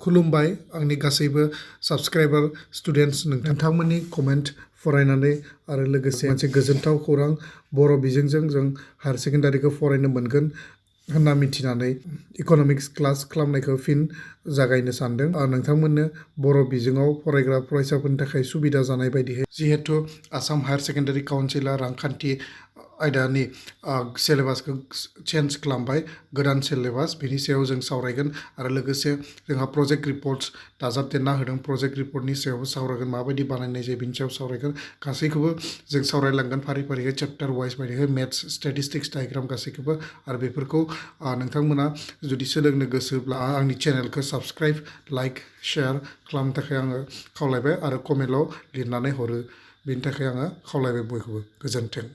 खुलुमबाय आंनि गासैबो साबस्क्राइबार स्टुडेन्ट्स नोंथांमोननि कमेन्ट फरायनानै आरो लोगोसे मोनसे गोजोनथाव खौरां बर' बिजोंजों जों हायार सेकेन्डारिखौ फरायनो मोनगोन होनना मिथिनानै इक'नमिक्स क्लास खालामनायखौ फिन जागायनो सानदों नोंथांमोननो बर' बिजोङाव फरायग्रा फरायसाफोरनि थाखाय सुबिदा जानाय बायदियै जिहेतु आसाम हायार सेकेन्डारि काउन्सिला रांखान्थि आयदानि सिलेबासखौ चेन्ज खालामबाय गोदान सिलेबास बिनि सायाव जों सावरायगोन आरो लोगोसे जोंहा प्रजेक्ट रिपर्ट्स दाजाबदेरना होदों प्रजेक्ट रिपर्टनि सायावबो सावरायगोन माबायदि बानायनाय जायो बिनि सायाव सावरायगोन गासैखौबो जों सावरायलांगोन फारि फारियै चेप्टार वाइज बायदियै मेथ्स स्टेटिस्टिक्स डायग्राम गासैखौबो आरो बेफोरखौ नोंथांमोना जुदि सोलोंनो गोसोब्ला आंनि चेनेलखौ साबस्क्राइब लाइक शेयार खालामनो थाखाय आङो खावलायबाय आरो कमेन्टआव लिरनानै हरो बेनि थाखाय आङो खावलायबाय बयखौबो गोजोन्थों।